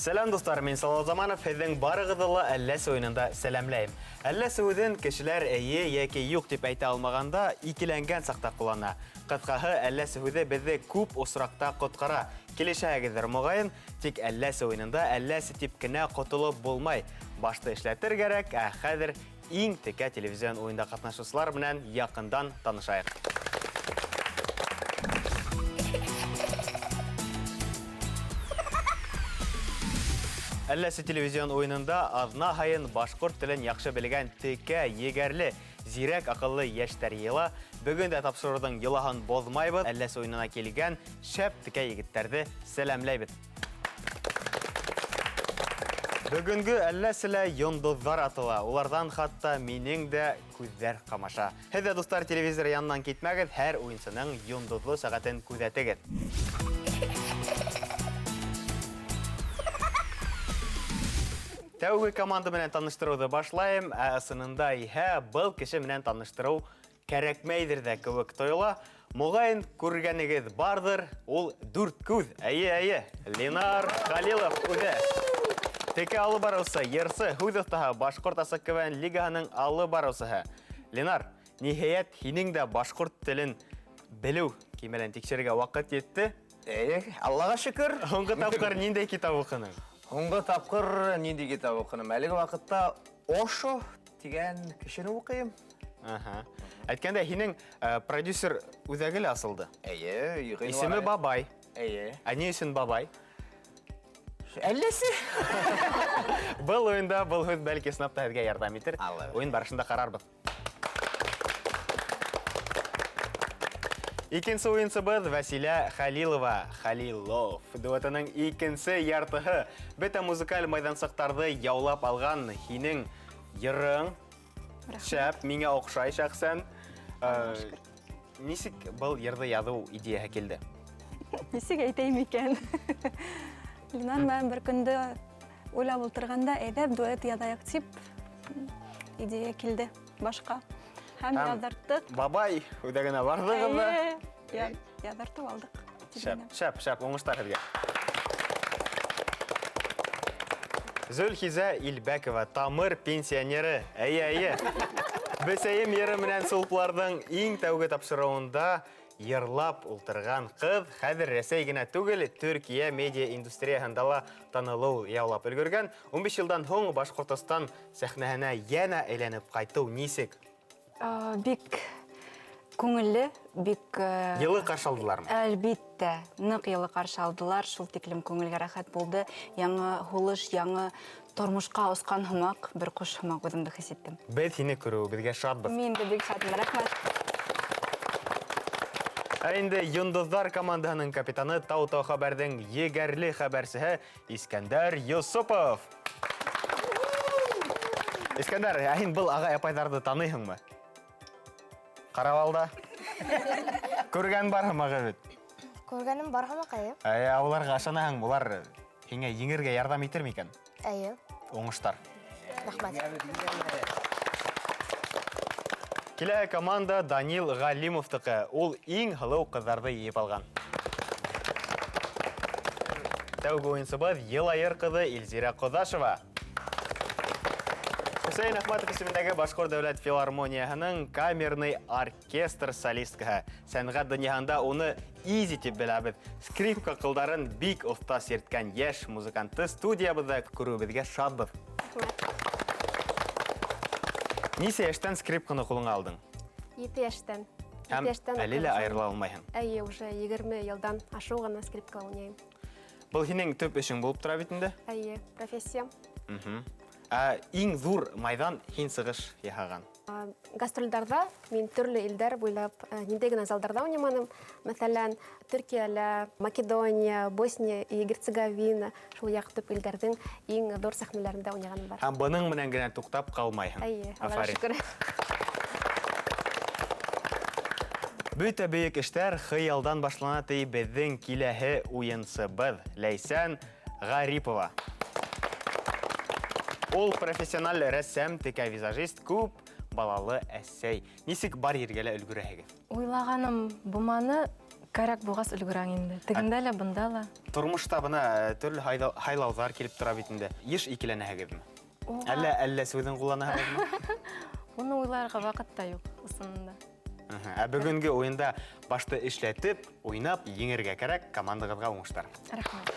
Сәлам, дуҫтар, мин Салават Заманов, һеҙҙең барығыҙҙы ла Әлләсе уйынында сәләмләйем. Әлләсе һүҙен кешеләр эйе йәки юҡ тип әйтә алмағанда, икеләнгән саҡта ҡуллана. Ҡыҫҡаһы, әлләсе һүҙе беҙҙе күп осраҡта ҡотҡара. Килешәһегеҙҙер, моғайын, тик Әлләсе уйынында әлләсе тип кенә ҡотолоп булмай. Башты эшләтер кәрәк, ә хәҙер Иң текә телевизион уйында ҡатнашыусылар менән яҡындан танышайыҡ. Әлләсе телевизион уйынында аҙна һайын башҡорт телен яҡшы белгән текә, егәрле, зирәк аҡыллы йәштәр йыйыла. Бөгөн дә тапшырыуҙың йолаһын боҙмайбыҙ. Әлләсе уйынына килгән шәп текә егеттәрҙе сәләмләйбеҙ. Бөгөнгө әлләселә йондоҙҙар атыла. Уларҙан хатта минең дә күҙҙәр ҡамаша. Һеҙ ҙә, дуҫтар, телевизор янынан китмәгеҙ, һәр уйынсының йондоҙло сәғәтен күҙәтегеҙ. Тәүге команда менән таныштырыуҙы башлайым, ә ысынында иһә был кеше менән таныштырыу Кәрәкмәйҙер ҙә кеүек тойола. Моғайын, күргәнегеҙ барҙыр, ул дүрт күҙ. Әйе, әйе, Ленар Халилов үҙе. Текә алып барыусы, йырсы, һүҙ оҫтаһы, Башҡорт асыҡ КВН лигаһының алып барыусыһы. Ленар, ниһайәт, һинең дә башҡорт телен белеү кимәлен тикшерергә ваҡыт етте. Әйе, Аллаға шөкөр. Һуңғы тапҡыр ниндәй китап уҡының? Һуңғы тапҡыр ниндәй китап уҡыным? Әлеге ваҡытта Ошо Тигән кешене укыйм. Ага. Әйткәндә, һинең э, продюсер үҙәге лә асылды. Әйе, ғинвар Исеме Бабай. Әйе. Ә ни өсөн Бабай? Әлләсе. Был уйында был һүҙ бәлки ысынлап та һеҙгә ярҙам итер. Уйын барышында ҡарарбыҙ. Икенсе уйынсыбыҙ Вәсилә Хәлилова, Хәлилов дуэтының икенсе яртыһы. Бөтә музыкаль майҙансыҡтарҙы яулап алған һинең йырың шәп, миңә оҡшай шәхсән. Э, нисек был йырҙы яҙыу идеяһы килде? Нисек әйтәйем икән? Линар менән бер көндө уйлап ултырғанда, әйҙә дуэт яҙайыҡ тип идея килде башҡа. Һәм яҙҙырттыҡ. Бабай үҙәгенә барҙығыҙ ҙа. Әйе, яҙҙыртып алдыҡ. Шәп, шәп, шәп, уңыштар һеҙгә. Зөлхизә Илбәкова, тамыр пенсионеры. Әйе, әйе. Бесәйем йыры менән сулпыларҙың иң тәүге тапшырыуында Йырлап ултырған ҡыҙ хәҙер Рәсәй генә түгел, Төркиә медиа индустрияһында ла танылыу яулап өлгөргән. 15 йылдан һуң Башҡортостан сәхнәһенә йәнә әйләнеп ҡайтыу нисек? Бик күңелле, бик Йылы каршы алдылармы? Әлбиттә, ныҡ йылы каршы алдылар, шул тиклем күңелгә рәхәт булды. Яңы һулыш, яңы Тормошҡа осҡан һымаҡ, бер ҡош һымаҡ үҙемде хис иттем. Беҙ һине күреүебеҙгә шатбыҙ. Мин дә бик шатмын, рәхмәт. Ә инде Йондоҙҙар командаһының капитаны Тау-Тау хәбәрҙең егәрле хәбәрсеһе Искәндәр Йосопов. Искәндәр, ә һин был ағай-апайҙарҙы таныйһыңмы? Ҡарап ал да. Күргән бар һымаҡ бит. Күргәнем бар һымаҡ, әйе. Ә уларға ышанаһың, улар һиңә еңергә ярҙам итер микән? Әйе. Уңыштар. Рәхмәт. Килә команда Данил Галимовтыҡы. Ул иң һылыу ҡыҙҙарҙы йыйып алған. Тәүге уйынсыбыҙ Йылайыр ҡыҙы Илзирә Ҡоҙашева. Хөсәйен Әхмәтов исемендәге Башҡорт дәүләт филармонияһының камерный оркестр солисткаһы. Сәнғәт донъяһында уны Изи тип беләбеҙ. Скрипка ҡылдарын бик оҫта сирткән йәш музыкантты студиябыҙҙа күреүебеҙгә шатбыҙ. Нисә йәштән скрипканы ҡулыңа алдың? 7 йәштән. Һәм әле лә айырыла алмайһың. Әйе, уже 20 йылдан ашыу ғына скрипкала уйнайым. Был һинең төп эшең булып тора бит инде. Әйе, профессия. Ә иң ҙур майҙан һин сығыш яһаған? Гастрольдарҙа мин төрлө илдәр буйлап ниндәй генә залдарҙа уйнаманым. Мәҫәлән, Төркиәлә, Македония, Босния и Герцеговина, шул яҡ төп илдәрҙең иң ҙур сәхнәләрендә уйнағаным бар. Һәм бының менән генә туҡтап ҡалмайһың. Әйе, Аллаға шөкөр. Бөтә бөйөк эштәр хыялдан башлана, ти беҙҙең киләһе уйынсыбыҙ Ләйсән Ғарипова. Ул профессиональ рәссам, текә визажист, күп балалы әсәй. Нисек бар ергә лә өлгөрәһегеҙ? Уйлағаным булманы. Кәрәк булғас өлгөрәң инде. Тегендә лә, бында ла. Тормошта бына төрлө һайлауҙар килеп тора бит инде. Йыш икеләнәһегеҙме? Әллә һүҙен ҡулланаһығыҙмы? Уны уйларға ваҡыт та юҡ, ысынында. Ә бөгөнгө уйында башты эшләтеп, уйнап, еңергә кәрәк. Командағыҙға уңыштар. Рәхмәт.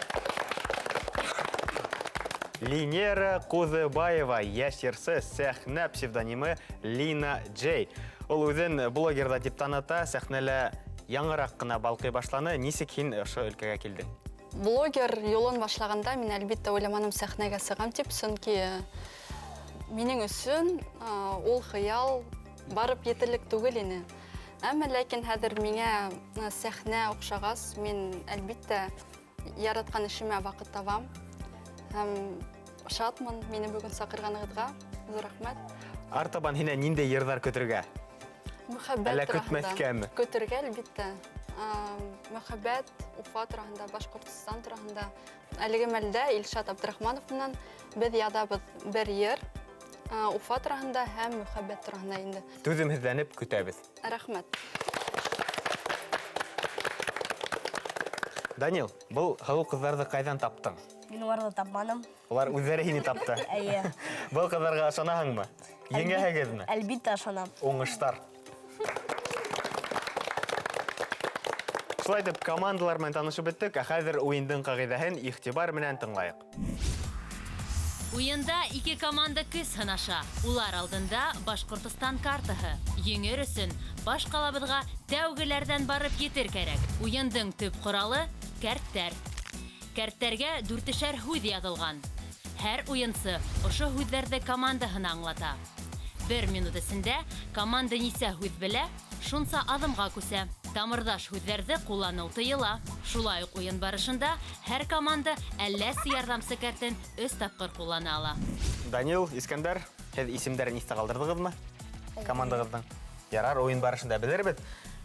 Линера Ҡуҙыбаева, йәш йырсы, сәхнә псевдонимы Лина Джей. Ул үҙен блогерҙа тип таныта, сәхнәлә яңыраҡ ҡына балҡый башланы. Нисек һин ошо өлкәгә килдең? Блогер юлын башлағанда мин әлбиттә уйламаным сәхнәгә сығам тип, сөнки минең өсөн ул хыял барып етерлек түгел ине. Әммә ләкин хәҙер миңә сәхнә оҡшағас, мин әлбиттә яратҡан эшемә ваҡыт табам. Һәм шатмын мине бөгөн саҡырғанығыҙға. Ҙур рәхмәт. Артабан һинән ниндәй йырҙар көтөргә? Мөхәббәт Әллә тураһында. көтмәҫкәме? Көтөргә, әлбиттә. Мөхәббәт, Уфа тураһында, Башҡортостан тураһында. Әлеге мәлдә Илшат Абдрахманов менән беҙ яҙабыҙ бер йыр. Уфа тураһында һәм мөхәббәт тураһында инде. Түҙемһеҙләнеп көтәбеҙ. Рәхмәт. Данил, был һылыу ҡыҙҙарҙы ҡайҙан таптың? Мин уларҙы тапманым. Улар үҙҙәре һине тапты. Эйе. Был ҡыҙҙарға ышанаһыңмы? Еңәһегеҙме? Әлбиттә ышанам. Уңыштар. Шулай итеп, командалар менән танышып бөттөк, ә хәҙер уйындың ҡағиҙәһен иғтибар менән тыңлайыҡ. Уйында ике команда көс һынаша. Улар алдында Башҡортостан картаһы. Еңер өсөн баш ҡалабыҙға тәүгеләрҙән барып етер кәрәк. Уйындың төп ҡоралы кәрттәр. Кәрттәргә дүртешәр һүҙ яҙылған. Һәр уйынсы ошо һүҙҙәрҙе командаһына аңлата. Бер минут эсендә команда нисә һүҙ белә, шунса аҙымға күсә. Тамырҙаш һүҙҙәрҙе ҡулланыу тыйыла. Шулай уҡ уйын барышында һәр команда әлләсе ярҙамсы кәртен 3 тапҡыр ҡуллана ала. Данил, Искәндәр, һеҙ исемдәрен иҫтә ҡалдырҙығыҙмы? Командағыҙҙың. Ярар, уйын барышында белербеҙ.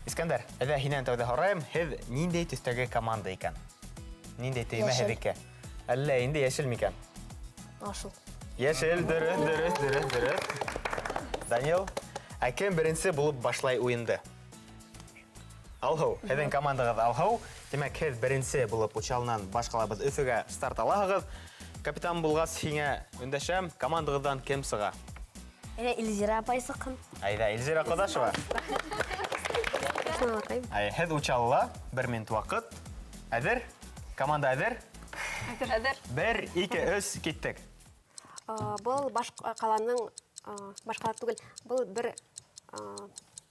Искәндәр, әҙә һинән тәүҙә һорайым, һеҙ ниндәй төҫтәге команда икән? Ниндәй төймә һеҙҙеке? Әллә инде йәшел микән? Ашыл. Йәшел, дөрөҫ, дөрөҫ, дөрөҫ, дөрөҫ. Данил, ә кем беренсе булып башлай уйынды? Алһыу, һеҙҙең командағыҙ Алһыу. Тимәк, һеҙ беренсе булып Учалынан баш ҡалабыҙ Өфөгә старт алаһығыҙ. Капитан булғас һиңә өндәшәм, командағыҙҙан кем сыға? Әйҙә, Илзира апай сыҡһын. Әйҙә, Илзира Ҡодашева. Әй, һеҙ Учалыла, 1 минут ваҡыт. Әҙер? Команда әҙер? Әҙер. 1, 2, 3, киттек. Был баш ҡаланың, баш ҡала түгел, был бер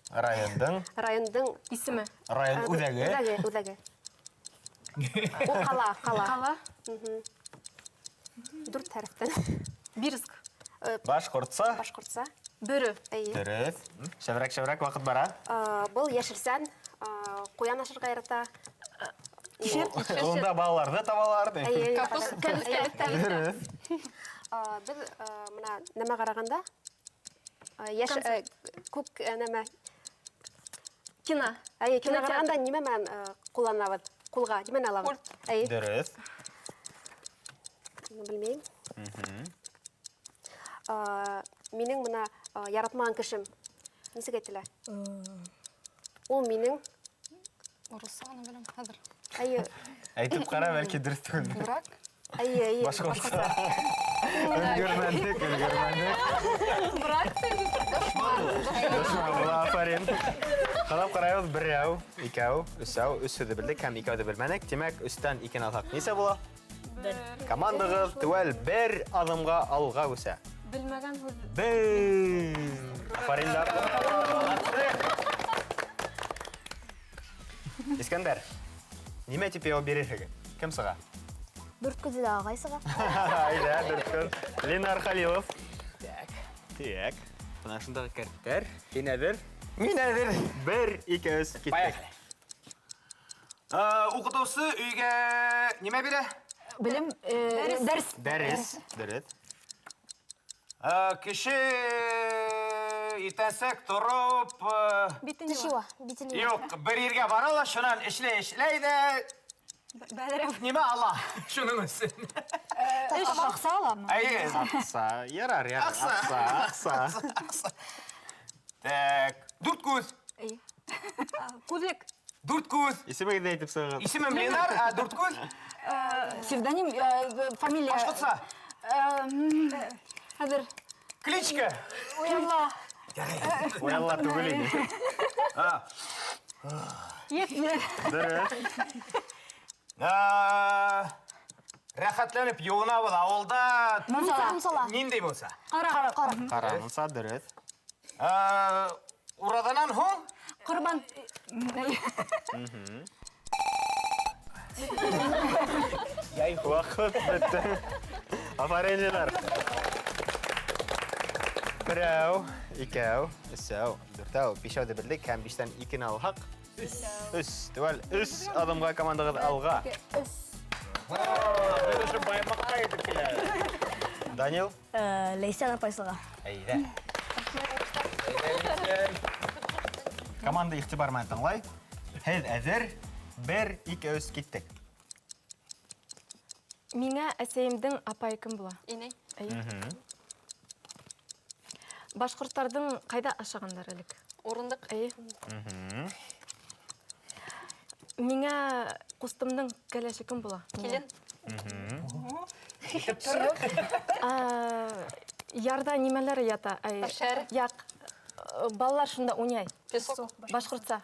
райондың райондың исеме. Район үҙәге. Үҙәге, үҙәге. Ул ҡала, ҡала. Ҡала. 4 хәрефтән. Бирск. Башҡортса. Башҡортса. Бөрө. Эйе. Дөрөҫ. Шәберәк, шәберәк ваҡыт бара. Был йәшелсән, ҡуян ашырға ярата. Унда балаларҙы табалар. Капус. Дөрөҫ. Беҙ мына нәмә ҡарағанда, йәш күк нәмә. Кино. Әйе, кино ҡарағанда нимә менән ҡулланабыҙ? Ҡулға нимәне алабыҙ? Әйе. Дөрөҫ. Белмәйем. Минең мына яратмаған кешем. Нисек әйтелә? Ул минең. Урыҫса ғына беләм хәҙер. Әйе. Әйтеп ҡара, бәлки дөрөҫ түгел. Брак. Әйе, әйе. Башҡортса. Өлгөрмәндек, өлгөрмәндек. Брак. Дошман. Афарин. Ҡарап ҡарайбыҙ, берәү, икәү, өсәү, өс һүҙҙе белдек һәм икәүҙе белмәнек. Тимәк, өстән икене алһаҡ нисә була? Бер. Командағыҙ теүәл бер аҙымға алға үсә. Белмәгән һүҙ. Бер. Афариндар. Искәндәр, нимә тип яуап бирерһегеҙ? Кем сыға? Дүрт күҙле ағай сыға. Әйҙә, дүрт күҙ. Ленар Халилов. Так. Так. Бына шундағы кәрттәр. Һин әҙер? Мин әҙер. 1, 2, 3, киттек. Поехали. Уҡытыусы өйгә нимә бирә? Белем, дәрес. Дәрес. Дөрөҫ. Кеше иртәнсәк тороп, Теш юа, битен юа. Юҡ, бер ергә бара ла, шунан эшләй-эшләй ҙә Нимә ала? Шуның өсөн. Эш аҡса аламы? Әйе. Аҡса, ярар, ярар. Аҡса. Аҡса, аҡса. Так, дүрт күҙ. Күҙлек. Дүрт күҙ. Исемегеҙҙе әйтеп сығығыҙ. Исемем Ленар, ә дүрт күҙ? Псевдоним, фамилия. Башҡортса. Хәҙер. Кличка. Уянла. Уянла түгел инде. Дөрөҫ. Рәхәтләнеп йыуынабыҙ ауылда. Мунса. Мунсала. Ниндәй мунса? Ҡара. Ҡара мунса, дөрөҫ. Ураҙанан һуң? Ҡорбан. Ваҡыт бөттө. Афарин, Ленар. Берәү, икәү, өсәү, дүртәү, бишәүҙе белдек һәм биштән икене алһаҡ. Өс, теүәл өс аҙымға командағыҙ алға. Беҙ ошо баймаҡҡа етеп киләбеҙ. Данил? Ләйсән апай сыға. Әйҙә. Команда иғтибар менән тыңлай. Һеҙ әҙер. 1, 2, 3, киттек. Миңә әсәйемдең апайы кем була? Инәй. Эйе. Башҡорттарҙың ҡайҙа ашағандар элек? Урындыҡ. Эйе. Миңә ҡустымдың кәләше кем була? Килен. Ярҙа нимәләр ята? Ай, Шәр. Яҡ. Балалар шунда уйнай. Песок. Башҡортса.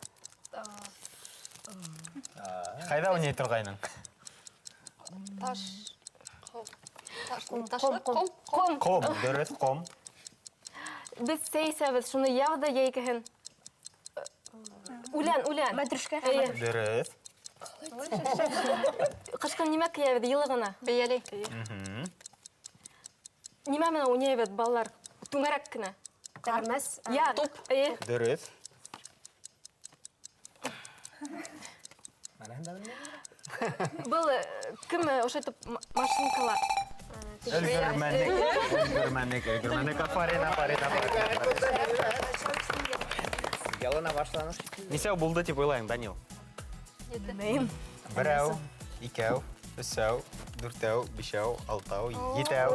Ҡайҙа уйнай торғайның? Таш. Таш. Ташлыҡ. Ҡом. Ҡом. Ҡом. Дөрөҫ, ҡом. Беҙ сәй эсәбеҙ, шуны яҙ ҙа йәйгеһен. Үлән, үлән. Мәтрүшкә. Эйе. Дөрөҫ. Ҡышҡын нимә кейәбеҙ? Йылы ғына. Бейәләй. Нимә менән уйнайбыҙ балалар? Түңәрәк кенә. Тәгәрмәс. Я, Туп. Эйе. Дөрөҫ. Был кем ошайтып машинкалар? Өлгөрмәнек, өлгөрмәнек, өлгөрмәнек. Афарин, афарин, афарин. Ялына башланы. Нисәү булды тип уйлайың, Данил? Белмәйем. Берәү, икәү, өсәү, дүртәү, бишәү, алтау, етәү.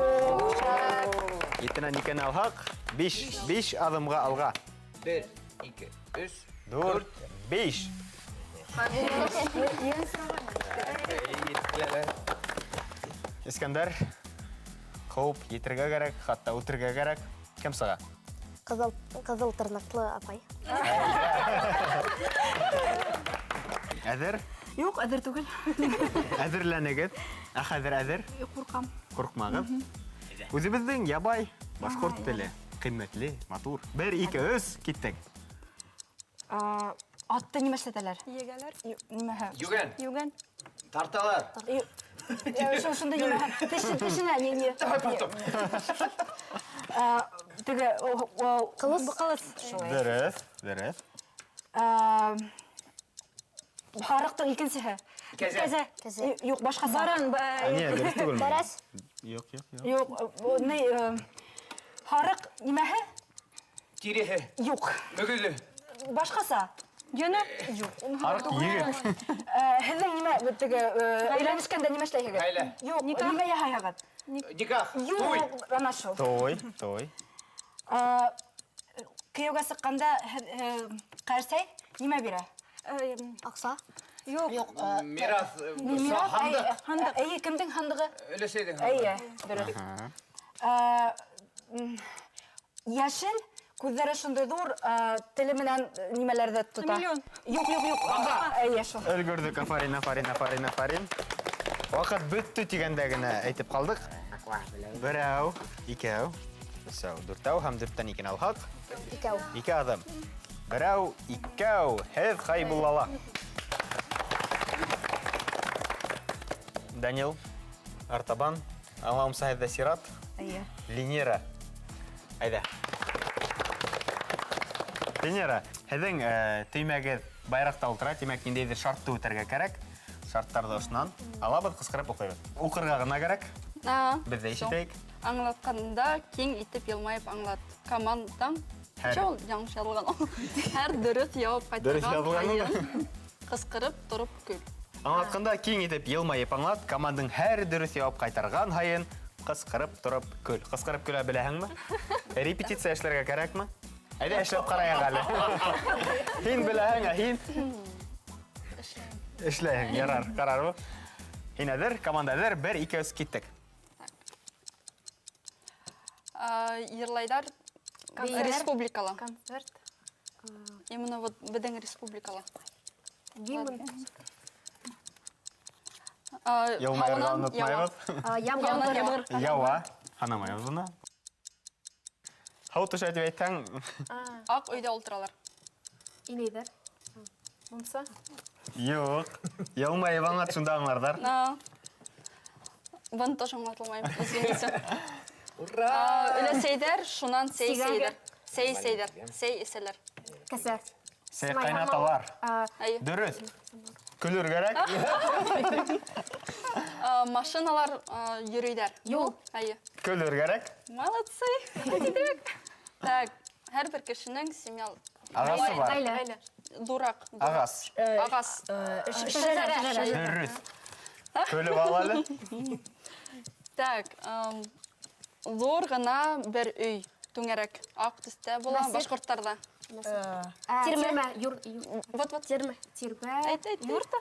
Етенән икәне алһаҡ, биш, биш аҙымға алға. 1, 2, 3, 4, 5. Искәндәр, ҡыуып етергә кәрәк, хатта үтергә кәрәк. Кем сыға? Ҡыҙыл тырнаҡлы апай. Әҙер? Юҡ, әҙер түгел. Әҙерләнегеҙ. Ә хәҙер әҙер? Ҡурҡам. Ҡурҡмағыҙ. Үҙебеҙҙең ябай башҡорт теле. Ҡиммәтле, матур. 1, 2, 3, киттек. Атты нимә эшләтәләр? Егәләр. Нимәһе? Йүгән. Йүгән. Тарталар. Шунда нимәһе? Тешенә, не, не. Давай потом. Теге, Ҡылыс. Ҡылыс. Дөрөҫ, дөрөҫ. Һарыҡтың икенсеһе. Кәзә. Кәзә. Кәзә. Юҡ, башҡаса. Баран, Не, дөрөҫ түгелме? Бәрәс. Юҡ, юҡ, юҡ. Юҡ, ни, һарыҡ нимәһе? Тиреһе. Юҡ. Мөгөҙө. Башҡаса. Йөнө? Юҡ. Һарыҡ егет. Һеҙҙең нимә, теге, өйләнешкәндә нимә эшләйһегеҙ? Ғаилә. Юҡ, нимә яһайһығыҙ? Никах. Юҡ, Туй. ана шул. Туй, туй. Кейәүгә сыҡҡанда ҡәрсәй нимә бирә? Аҡса. Юҡ. Юҡ, Мираҫ, мираҫ, һандыҡ. һандыҡ. Эйе, кемдең һандығы? Өләсәйҙең һандығы. Эйе, дөрөҫ. Йәшел, күҙҙәре шундай ҙур, теле менән нимәләрҙе тота. Хамелеон. Юҡ, юҡ, юҡ. Баҡа. Эйе, шул. Өлгөрҙөк, афарин, афарин, афарин, афарин. Ваҡыт бөттө тигәндә генә әйтеп ҡалдыҡ. Берәү, икәү, өсәү, дүртәү һәм дүрттән икене алһаҡ. Икәү. Ике аҙым. Берәү, икәү, һеҙ Хәйбуллала. Данил, артабан, аңлауымса һеҙҙә сират. Эйе. Ленера. Әйҙә. Ленера, һеҙҙең төймәгеҙ байраҡта ултыра, тимәк, ниндәйҙер шартты үтәргә кәрәк. Шарттарҙы ошонан алабыҙ, ҡысҡырып уҡыйбыҙ. Уҡырға ғына кәрәк. Беҙ ҙә ишетәйек. Аңлатҡанда киң итеп йылмайып аңлат. Командаң Һәр. Нисә ул яңыш яҙылған ул? Һәр дөрөҫ яуап Дөрөҫ ҡайтарған яҙылған ул. һайын ҡысҡырып тороп көл. Аңлатҡанда киң итеп йылмайып аңлат, командаң һәр дөрөҫ яуап ҡайтарған һайын ҡысҡырып тороп көл. Ҡысҡырып көлә беләһеңме? Репетиция эшләргә кәрәкме? Әйҙә эшләп ҡарайыҡ әле. Һин беләһең, ә һин? Эшләйһең, ярар, ҡарарбыҙ. Һин әҙер, команда әҙер, 1, 2, 3, киттек. Йырлайҙар республикала. Концерт. Именно вот беҙҙең республикала. Гимн. Йылмайырға онотмайбыҙ. Ямғыр. Яуа. Һанамайбыҙ быны. Һыу төшә тип әйтһәң. Аҡ өйҙә ултыралар. Инәйҙәр. Мунса. Юҡ. Йылмайып аңлат, шунда аңларҙар. Быны тоже аңлатылмайым, извините. Ура! Өләсәйҙәр, шунан сәй эсәйҙәр. Сәй эсәйҙәр, сәй эсәләр. Кәсә. Сәй ҡайнаталар. Дөрөҫ. Көлөр кәрәк. Машиналар йөрөйҙәр. Юл. Әйе. Көлөр кәрәк. Молодцы. Так, һәр бер кешенең семья. Ағасы бар. Ғаилә. Дурак. Ағас. Ағас. Дөрөҫ. Көлөп ал әле. Так, ҙур ғына бер өй, түңәрәк, аҡ төҫтә була, башҡорттарҙа. Тирмә. Вот, вот. Тирмә. Тирмә. Әйт, әйт. Юрта?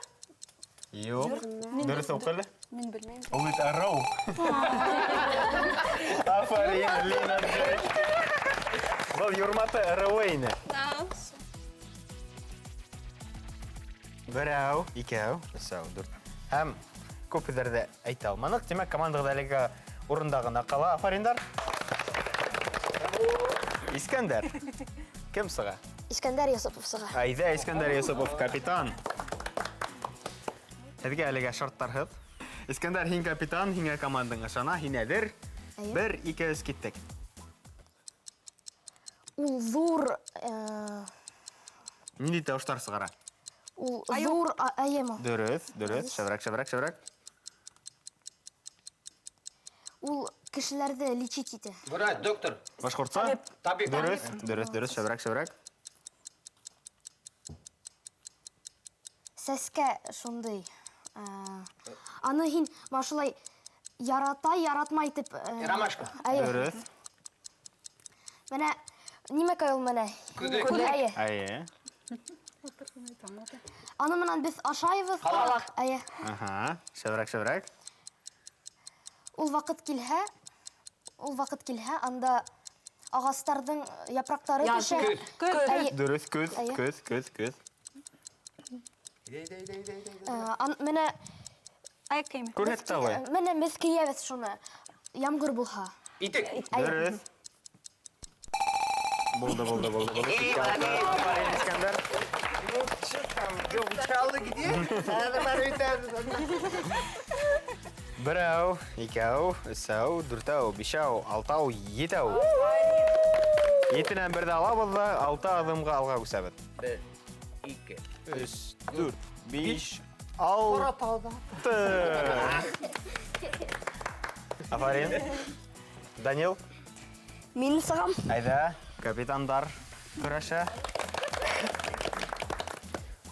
Юҡ. Дөрөҫ уҡы әле. Мин белмәйем. Ул бит ырыу. Афарин, Лина Джей. Был Юрматы ырыуы ине. Берәү, икәү, өсәү, дүрт. Һәм күп һүҙҙәрҙе әйтә алманыҡ. Тимәк, командағыҙ әлегә урында ғына ҡала. Афариндар. Искәндәр. Кем сыға? Искәндәр Йосопов сыға. Әйҙә, Искәндәр Йосопов, капитан. Һеҙгә әлегә шарттарһыҙ. Искәндәр, һин капитан, һиңә командаң ышана, һин әҙер. 1, 2, 3, киттек. Ул ҙур, Ниндәй тауыштар сығара? Ул ҙур, әйеме? Дөрөҫ, дөрөҫ, шәберәк, шәберәк, шәберәк. Ул кешеләрҙе лечить итә. Врач, доктор. Башҡортса? Табип. Дөрөҫ, дөрөҫ, дөрөҫ, шәберәк, шәберәк. Сәскә шундай. Аны һин шулай ярата, яратмай тип, Ромашка. Әйе. Дөрөҫ. Менә нимәкәй ул менә? Күҙлек. Әйе. Әйе. Аны менән беҙ ашайбыҙ. Ҡалаҡ. Әйе. Аһа, шәберәк, шәберәк. Ул ваҡыт килһә, ул ваҡыт килһә, анда ағастарҙың япраҡтары төшә. Көҙ. Көҙ. Әйе. Дөрөҫ, көҙ, Әйе. көҙ, көҙ, көҙ. Менә Аяҡ кейеме. Күрһәт тә ҡуй. Менә беҙ кейәбеҙ шуны. Ямғыр булһа. Итек. Әйе. Дөрөҫ. Булды, булды, булды, булды. Афарин, Искәндәр. Берәү, икәү, өсәү, дүртәү, бишәү, алтау, етәү. Етенән берҙе алабыҙ ҙа, алты аҙымға алға күсәбеҙ. 1, 2, 3, 4, 5, 6. Афарин. Данил. Мин сығам. Әйҙә, капитандар көрәшә.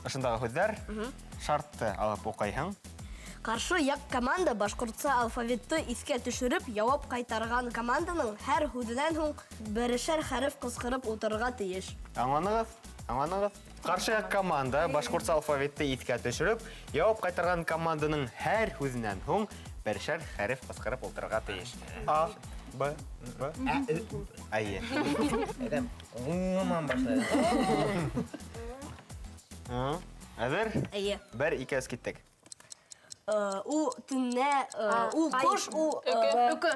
Ошондағы һүҙҙәр шартты алып уҡыйһың. Ҡаршы яҡ команда башҡортса алфавитты иҫкә төшөрөп, яуап ҡайтарған команданың һәр һүҙенән һуң берешәр хәреф ҡысҡырып ултырырға тейеш. Аңланығыҙ? Аңланығыҙ? Ҡаршы яҡ команда башҡортса алфавитты иҫкә төшөрөп, яуап ҡайтарған команданың һәр һүҙенән һуң берешәр хәреф ҡысҡырып ултырырға тейеш. А, Б, Б, Ә, Ö. Әйе. Әҙәм, уңынан башлай. Әҙер? Әйе. 1, 2, 3, киттек. У төнлә, у ҡош, у, Өкө.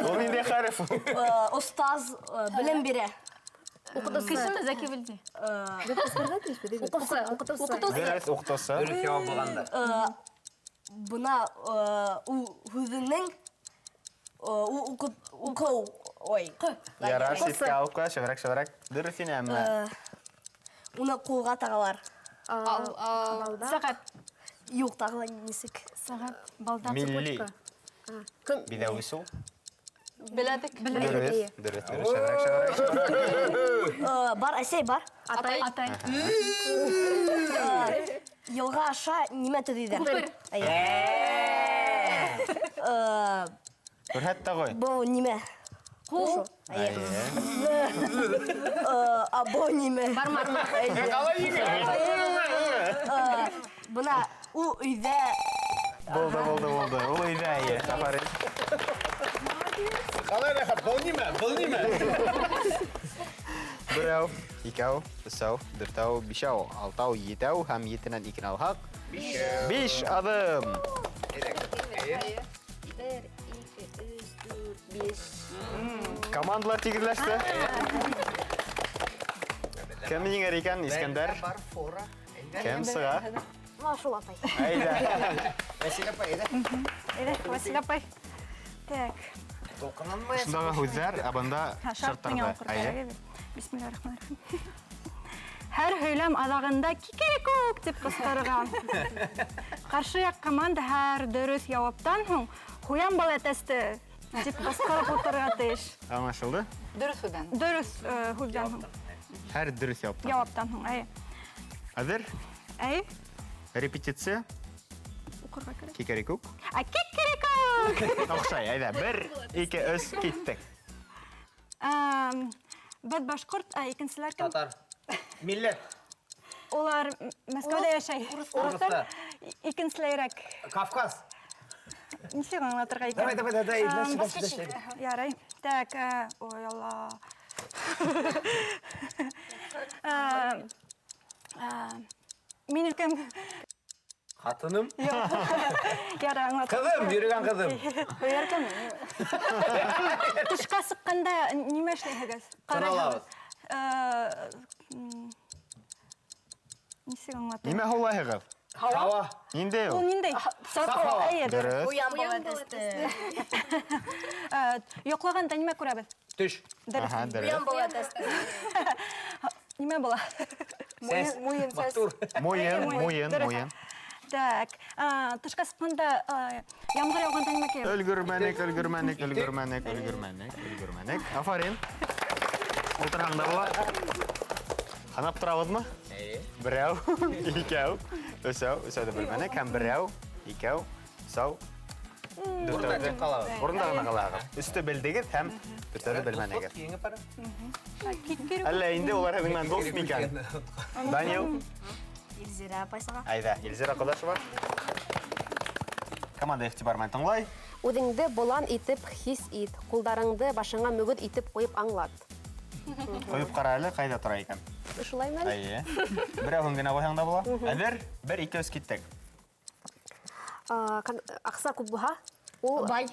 Ул ниндәй хәреф? Остаз, белем бирә. Уҡытыусы. Кешеме Зәки Вәлиди? Уҡытыусы. Уҡытыусы. Дөрөҫ, уҡытыусы. Дөрөҫ яуап булғанда. Бына, у һүҙенең, у уҡыу, ой. Ярар, ситкә алып ҡуя, шәберәк, шәберәк. Дөрөҫ ине, әммә. Уны ҡулға тағалар. Сәғәт. Юҡ, тағы ла нисек. Сәғәт, балда, Милли. цепочка. Кем? Биҙәү ысул. Беләдек. Дөрөҫ, дөрөҫ, дөрөҫ, шәберәк, шәберәк. Бар, әсәй, бар. Атай. Атай. Йылға аша нимә төҙөйҙәр? Күпер. Әйе. Күрһәт тә ҡуй. Был нимә? Ҡул. Абониме. Бармаҡ. Бына ул өйҙә. Булды, булды, булды. Ул өйҙә, эйе. Афарин. Ҡалай рәхәт, был нимә? Был нимә? Берәү, икәү, өсәү, дүртәү, бишәү, алтау, етәү һәм етенән икене алһаҡ. 5 аҙым. 1, 2, 3, 4, 5. Командалар тигеҙләште. Кем еңер икән, Искәндәр? Кем сыға? Шул апай. Әйҙә. Вәсилә апай, әйҙә. Әйҙә, Вәсилә апай. Так. Шундағы һүҙҙәр, ә бында шарттарҙа. Әйе. Бисмиллахиррахманиррахим. Һәр һөйләм аҙағында кикерекүк тип ҡысҡырған. Ҡаршы яҡ команда һәр дөрөҫ яуаптан һуң ҡуян бала әтәсте тип ҡысҡырып ултырырға тейеш. Аңлашылды? Дөрөҫ һүҙҙән. Дөрөҫ һүҙҙән һуң. Һәр дөрөҫ яуаптан. Яуаптан һуң, әйе. Әҙер? Әйе. Репетиция. Уҡырға кәрәк. Кикерекүк. Ә кикерекүк! Оҡшай, әйҙә. 1, 2, 3, киттек. Беҙ башҡорт, ә икенселәр кем? Татар. Милләт. Улар Мәскәүҙә йәшәй. Урыҫтар. Икенселәйерәк. Кавказ. Нисек аңлатырға икән? Давай, давай, давай, давай. Ярай. Так, ой, Алла. Минең кем? Ҡатыным. Ярай, аңлатып. Ҡыҙым, йөрөгән ҡыҙым. Һөйәркәм. Тышҡа сыҡҡанда нимә эшләйһегеҙ? Тын алабыҙ. Нисек аңлатайым? Нимә һулайһығыҙ? Һауа. Ниндәй ул? Ул ниндәй? Саф һауа. Дөрөҫ. Ҡуян бала әтәсте. Йоҡлағанда нимә күрәбеҙ? Төш. Дөрөҫ. Ҡуян бала әтәсте. Нимә була? Сәс. Муйын, сәс. Муйын, муйын, муйын. Так, тышҡа сыҡҡанда ямғыр яуғанда нимә кейәбеҙ? Өлгөрмәнек, өлгөрмәнек, өлгөрмәнек, өлгөрмәнек, өлгөрмәнек. Афарин. Ултырһаң да була. Һанап торабыҙмы? Эйе. Берәү, икәү, өсәү, өсәүҙе белмәнек һәм берәү, икәү, өсәү, дүртәүҙе ҡалабыҙ. Урында ғына ҡалағыҙ. Өстө белдегеҙ һәм дүртәүҙе белмәнегеҙ. Әллә инде улар һеҙҙең менән дуҫ микән? Данил. Илзирә апай сыға. Әйҙә, Илзирә Ҡодашева. Команда иғтибар менән тыңлай. Үҙеңде болан итеп хис ит, ҡулдарыңды башыңа мөгөҙ итеп ҡуйып аңлат. Ҡуйып ҡара әле, ҡайҙа тора икән? Шулаймы әле? Әйе. Берәүһен генә ҡуйһаң да була. Әҙер, 1, 2, 3 киттек. Аҡса күп булһа, ул Бай.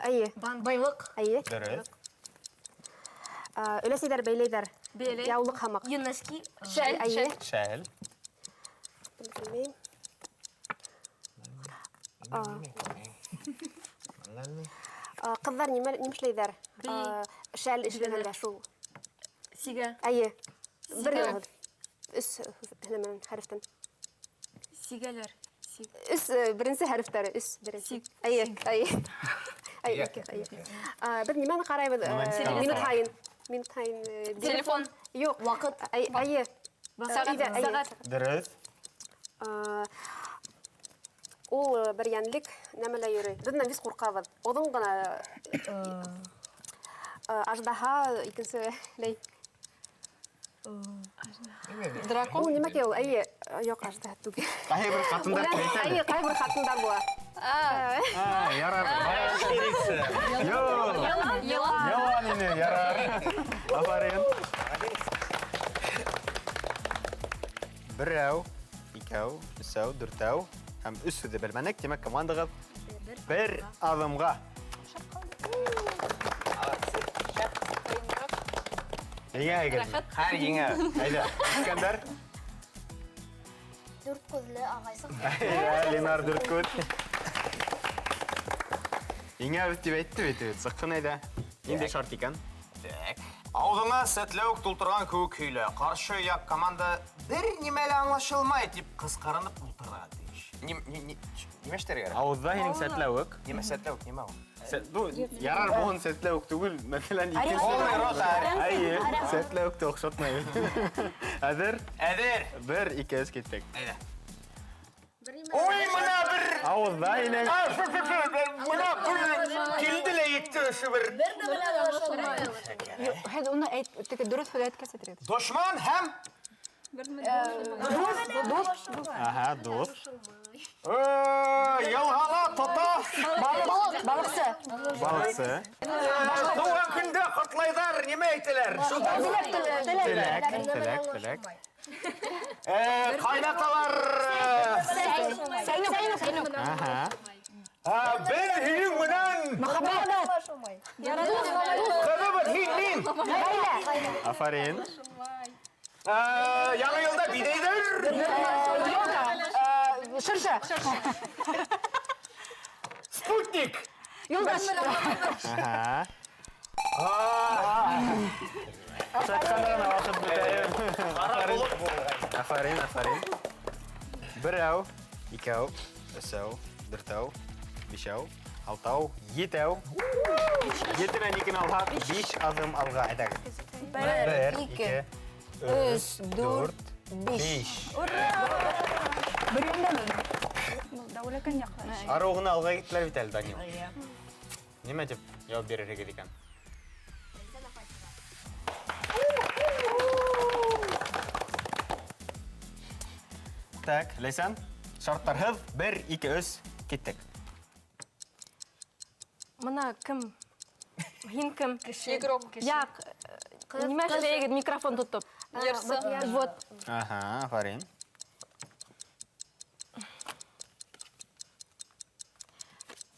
Әйе. Байлыҡ. Әйе. Дөрөҫ. Өләсәйҙәр бәйләйҙәр. Бәйләй. Яулыҡ һамаҡ. Юнески. Шәл, Әйе. Шәл. Белмәйем. Ҡыҙҙар нимә эшләйҙәр? Шәл эшләгәндә шул. Сигә. Әйе. Бер генә һүҙ. Өс нәмәнән, хәрефтән. Сигәләр. Өс, беренсе хәрефтәре, өс беренсе. Әйе, әйе. Әйе, әйе. Беҙ нимәне ҡарайбыҙ? Минут һайын. Минут һайын. Телефон. Юҡ. Ваҡыт. Әйе. Сәғәт. Сәғәт. Дөрөҫ. Ул бер йәнлек нәмәлә йөрөй. Беҙ менән бик ҡурҡабыҙ. Оҙон ғына аждаһа, икенсе ләй. Дракон? Ул нимә ул? Әйе, юҡ, аждаһа түгел. Ҡайһы бер ҡатындар килә. Әйе, ҡайһы бер ҡатындар була. Ярар. Юҡ. Йылан. Йылан ине, ярар. Афарин. Берәү, икәү, өсәү, дүртәү һәм өс һүҙҙе белмәнек. Тимәк, командағыҙ бер аҙымға. Еңәһегеҙ. Хәр еңә. Әйҙә, Искәндәр. Дүрт күҙле ағай сыҡты. Әйҙә, Ленар дүрт күҙ. Еңәбеҙ тип әйтте бит, сыҡһын әйҙә. Ниндәй шарт икән? Так. Ауыҙыңа сәтләүек тултырған кеүек һөйлә. Ҡаршы яҡ команда бер нимә лә аңлашылмай тип ҡысҡырынып ултырырға тейеш. Нимә эшләргә кәрәк? Ауыҙҙа һинең сәтләүек. Нимә сәтләүек, нимә ул? Ярар, быуын сәтләүек түгел, мәҫәлән, икенсе. Полный рот, Әйе, сәтләүекте оҡшатмай. Әҙер? Әҙер. 1, 2, 3 киттек. Әйҙә. Ой, мына бер Ауыҙҙа һинең. Мына бер килде лә етте. өлөшө бер. Бер нәмә лә аңлашылмай. Юҡ, һеҙ уны әйт, теге дөрөҫ һүҙ әйткәс әйтергә. Дошман һәм Дуҫ. Аһа, дуҫ. Йылғала тота. Балыҡ, балыҡсы. Балыҡсы. Тыуған көндә ҡотлайҙар, нимә әйтәләр? Теләк, теләк. Теләк, теләк, теләк. Ҡайнаталар. Сәйнүк, сәйнүк. Аһа. Беҙ һинең менән Мөхәббәт. ҡыҙыбыҙ, һин, мин. Ғаилә. Афарин. Яңы йылда биҙәйҙәр. Шыршы. Спутник. Юлдаш. Аһа. Шайтҡанда ғына ваҡыт бөтә. Афарин, афарин. Берәү, икәү, өсәү, дүртәү, бишәү, алтау, етәү. Етенән икене алһаҡ, 5 аҙым алға. Әйҙәгеҙ. Бер, ике, өс, дүрт, биш. Ура! Берендәме? Дәүләкән яҡлы. Арыу ғына алға киттеләр бит әле, Данил. Нимә тип яуап бирерһегеҙ икән? Так, Ләйсән, шарттарһыҙ, 1, 2, 3, киттек. Мына кем? Һин кем? Кеше. Игрок. Яҡ, нимә эшләйһегеҙ микрофон тотоп? Йырсы. Вот. Аһа, афарин.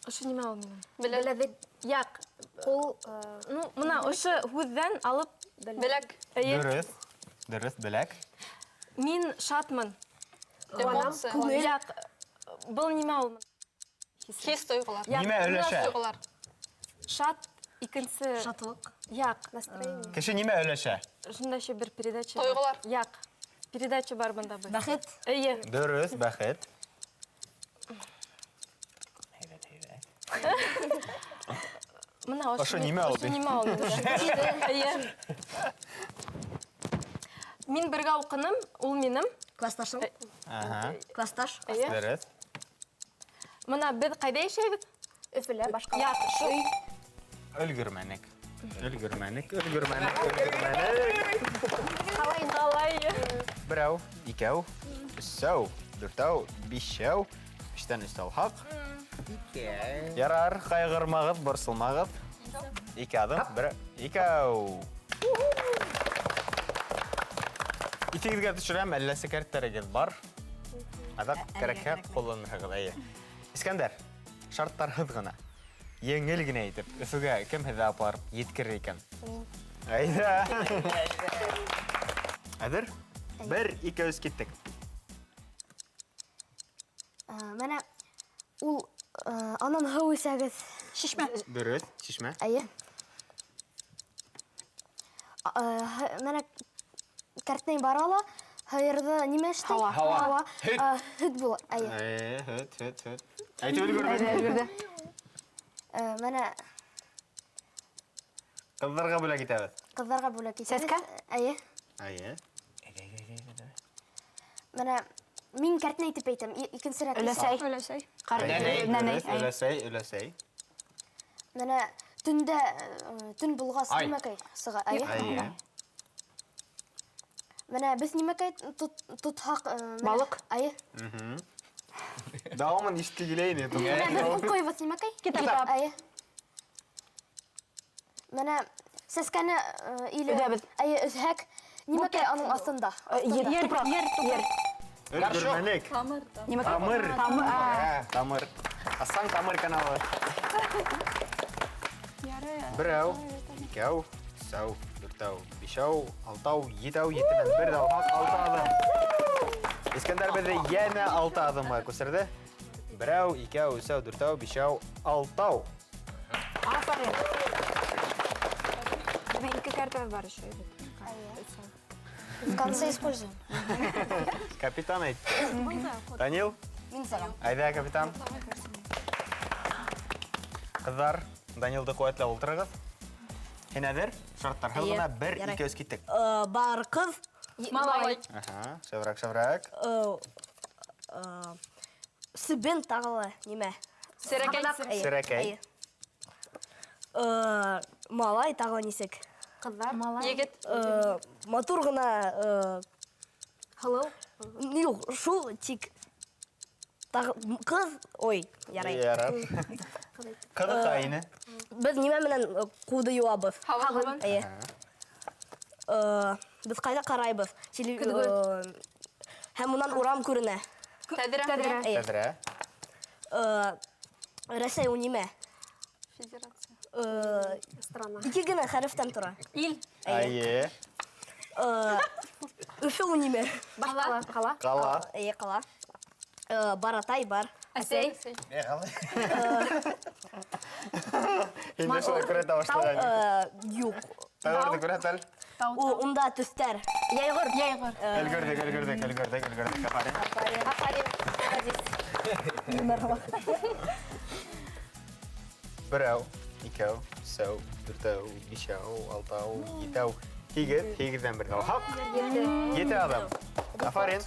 Ошо нимә ул минең? Беләҙек. Яҡ. Ҡул, Ну, мына ошо һүҙҙән алып Беләк. Эйе. Дөрөҫ. Дөрөҫ, беләк. Мин шатмын. Эмоция. Яҡ, был нимә ул? Хис тойғолар. Яҡ, Нимә өләшә? Тойғолар. Шат, икенсе. Шатлыҡ. Яҡ. Настроение. Кеше нимә өләшә? Шунда еще бер передача бар. Тойғолар. Яҡ. Передача бар бында бер. Бәхет. Эйе. Дөрөҫ, бәхет. Һәйбәт, һәйбәт. Мына Ошо нимә ул? Ошо нимә ул? Эйе. Мин бергә уҡыным, ул минем. Классташым. Аһа. Классташ. Эйе. Дөрөҫ. Мына беҙ ҡайҙа йәшәйбеҙ? Өфөлә, башҡа. Яҡ, шул. Өлгөрмәнек. Өлгөрмәнек, өлгөрмәнек, өлгөрмәнек. Ҡалай, ҡалай. Берәү, икәү, өсәү, дүртәү, бишәү, биштән өс алһаҡ. Икәү. Ярар, ҡайғырмағыҙ, борсолмағыҙ. Ике аҙым, бер, икәү. Иҫегеҙгә төшөрәм, әлләсе кәрттәрегеҙ бар. Аҙаҡ кәрәкһә ҡулланырһығыҙ, эйе. Искәндәр, шарттарһыҙ ғына. Еңел генә итеп, Өфөгә кем һеҙҙе апарып еткерер икән? Әйҙә. Әҙер? 1, 2, 3, киттек. Мына ул, анан һыу эсәгеҙ. Шишмә. Дөрөҫ, шишмә. Эйе. Мына кәртнәй бара ла, һыйырҙы нимә эшләй? Һауа. Һауа. Һауа. Һөт. Һөт була, эйе. Эйе, һөт, һөт, һөт. Әйтеп өлгөрмәне. Өлгөрҙө. Мына Ҡыҙҙарға бүләк итәбеҙ. Ҡыҙҙарға бүләк итәбеҙ. Сәскә? Эйе. Эйе. Мына мин кәртнәй итеп әйтәм, икенсе рәт. Өләсәй. Өләсәй. Ҡар- Нәнәй, Нәнәй, дөрөҫ, өләсәй, өләсәй. Мына төндә, төн булғас Ай. нимәкәй сыға? Эйе. Эйе. Мына беҙ нимәкәй тотһаҡ, мына Балыҡ. Эйе. Дауамын ишетте килә ине. Мына беҙ уҡыйбыҙ нимәкәй? Китап. Эйе. Мына сәскәне, иле Өҙәбеҙ. Эйе, өҙһәк, нимәкәй аның аҫтында? Ер, тупраҡ. Ер, Ер. Өлгөрмәнек. Тамыр. Нимәкәй? Тамыр. Тамыр. Тамыр. Асан тамыр каналы. Ярай. Берәү, икәү, өсәү, дүртәү, бишәү, алтау, етәү, етенән бер ҙә алһаҡ, алты аҙым. Искәндәр беҙҙе йәнә алты аҙымға күсерҙе. Берәү, икәү, өсәү, дүртәү, бишәү, алтау. Афарин. Беҙҙең ике картабыҙ бар еще. В конце используем. Капитан әйтте. Данил? Мин сәләм. Әйҙә, капитан. Ҡыҙҙар, Данилды ҡеүәтләп ултырығыҙ. Һин әҙер? Шарттар һыҙ ғына. 1, Ярай. 2, 3, киттек. Бар ҡыҙ. Малай. Аһа, шәберәк, шәберәк. Себен тағы ла нимә? Серәкәй. Сағанаҡ, эйе. Серәкәй. Эйе. Малай тағы нисек? Ҡыҙҙар. Егет. Матур ғына. Һылыу. Юҡ, шул тик ҡыҙ, ой, ярай. Ярар. Ҡыҙыҡай ине. Беҙ нимә менән ҡулды йыуабыҙ? Һабын. Эйе. Беҙ ҡайҙа ҡарайбыҙ? Һәм унан урам күренә. Тәҙрә. Тәҙрә. Рәсәй ул нимә? Федерация. Страна. Ике генә хәрефтән тора. Ил. Эйе. Өфө ул нимә? Башҡала. Ҡала. Ҡала. Эйе, ҡала. Баратай бар. Әсәй. Инде шулай күрһәтә башлаған. Юҡ. Тауҙы күрһәт әле. Унда төҫтәр. Йәйғор. Йәйғор. Өлгөрҙөк, өлгөрҙөк, өлгөрҙөк, өлгөрҙөк. Афарин. Афарин. Берәү, икәү, өсәү, дүртәү, бишәү, алтау, етәү, һигеҙ, һигеҙҙән берҙе алһаҡ. 7 аҙым. Афарин.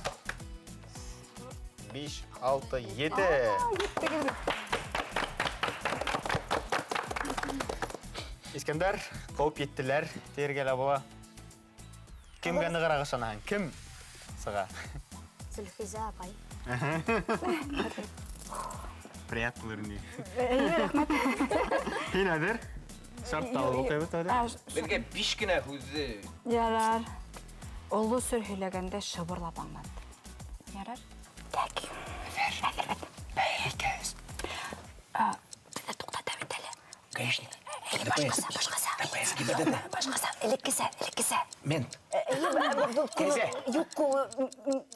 5, 6, 7. Искәндәр, ҡыуып еттеләр, тиергә лә була. Кемгә нығыраҡ ышанаһың? Кем сыға? Зөлхизә апай. Приятно булыр инде. Эйе, рәхмәт. Һин әҙер? Шартты алып уҡыйбыҙ әле. Беҙгә 5 кенә һүҙҙе. Ярар. Оло сер һөйләгәндә шыбырлап аңлат. Ярар. Так. Әҙер. Бәйгәс. Беҙҙе туҡтата бит әле. Гаишник. Башҡаса, башҡаса. ДПС, ГИБДД. Башҡаса, элеккесә, элеккесә. Мент. Эйе, юҡ,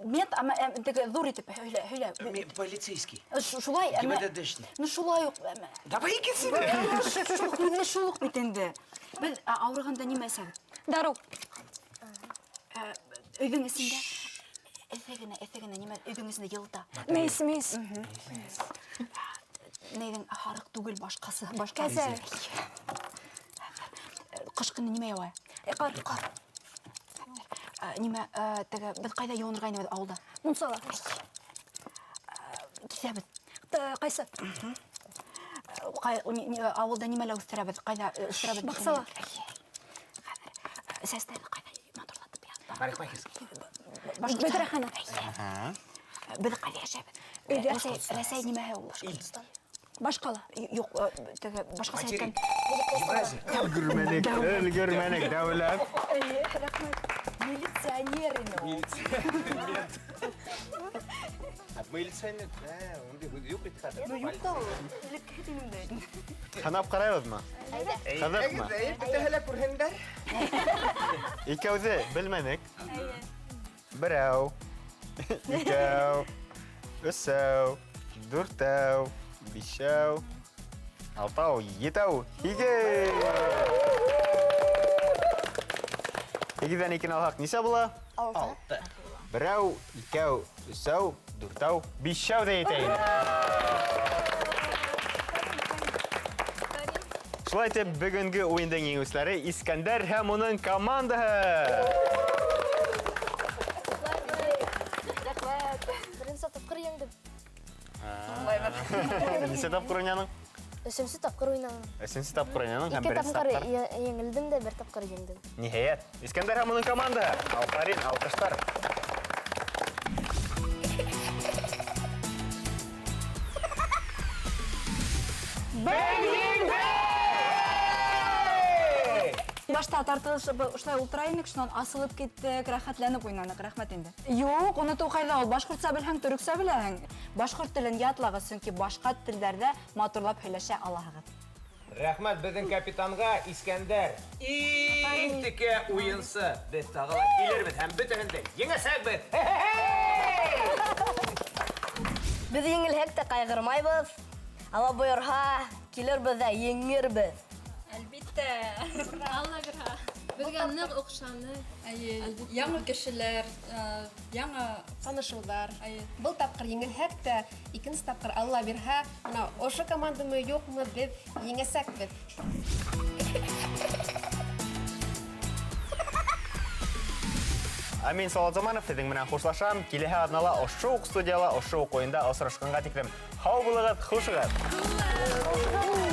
мент, әммә теге ҙур итеп һөйлә, һөйлә. Полицейский. Шулай, әммә. ГИБДДшник. Ну, шулай уҡ, әммә. Давай икенсене. Шул, шул уҡ бит инде. Беҙ ауырығанда нимә эсәбеҙ? Дарыу. Өйҙөң эсендә эҫе генә, эҫе генә нимә өйҙөң эсендә йылыта. Мейес, мейес. Нейҙең һарыҡ түгел, башҡасы, башҡасы. Кәзә. Ҡыш көнө нимә яуа? Ҡар. Ҡар. Нимә, теге, беҙ ҡайҙа йыуынырға инебеҙ ауылда? Мунсала. Киҫәбеҙ. Ҡайсы? Ауылда нимәлә үҫтерәбеҙ? Ҡайҙа үҫтерәбеҙ? Баҡсала. Сәстәрҙе ҡайҙа матурлатып ятты? Парикмахерский. Бөҙрәхана. Беҙ ҡайҙа йәшәйбеҙ? Өйҙә. Рәсәй нимәһе ул? Башҡала. Юҡ, теге башҡаса әйткән. Евразия. Өлгөрмәнек, өлгөрмәнек, дәүләт. Эйе, рәхмәт. Милиционер ине ул. Милиционер. Ундай һүҙ юҡ бит хәҙер. Ну, юҡ та ул. Элекке тинемдә. Һанап ҡарайбыҙмы? Ҡыҙыҡмы? Бөтәһе лә күрһендәр. Икәүҙе белмәнек. Берәү, икәү, өсәү, дүртәү, бишәү, алтау, етәү, һигеҙ. Һигеҙҙән икене алһаҡ нисә була? 6. Берәү, икәү, өсәү, дүртәү, бишәү ҙә етә инде. Шулай итеп, бөгөнгө уйындың еңеүселәре Искәндәр һәм уның командаһы. Рәхмәт. Беренсе тапҡыр еңдем. Нисә тапҡыр уйнаның? Өсөнсө тапҡыр уйнаным. Өсөнсө тапҡыр уйнаның һәм Ике беренсе тапҡыр тапҡыр. еңелдем дә, бер тапҡыр еңдем. Ниһайәт, Искәндәр һәм уның командаһы. Афарин, алҡыштар. Башта тартылышып ошолай ултыра инек, шунан асылып киттек, рәхәтләнеп уйнаныҡ, рәхмәт инде. Юҡ, онотоу ҡайҙа ул? Башҡортса белһәң, төрөксә беләһең. Башҡорт телен ятлағыҙ, сөнки башҡа телдәрҙә матурлап һөйләшә алаһығыҙ. Рәхмәт беҙҙең капитанға, Искәндәр. Иң текә уйынсы. Беҙ тағы ла килербеҙ һәм бөтәһен дә еңәсәкбеҙ. Беҙ еңелһәк тә ҡайғырмайбыҙ. Алла бойорһа, килербеҙ ҙә еңербеҙ. Әлбиттә. Алла бирһә. Беҙгә ныҡ оҡшаны. Эйе, яңы кешеләр, яңы танышыуҙар. Эйе. Был тапҡыр еңелһәк тә, икенсе тапҡыр Алла бирһә, бына ошо командамы юҡмы, беҙ еңәсәкбеҙ. Ә мин Салауат Заманов һеҙҙең менән хушлашам. Киләһе аҙнала ошо уҡ студияла, ошо уҡ уйында осрашҡанға тиклем. Һау булығыҙ, хушығыҙ. Хушығыҙ.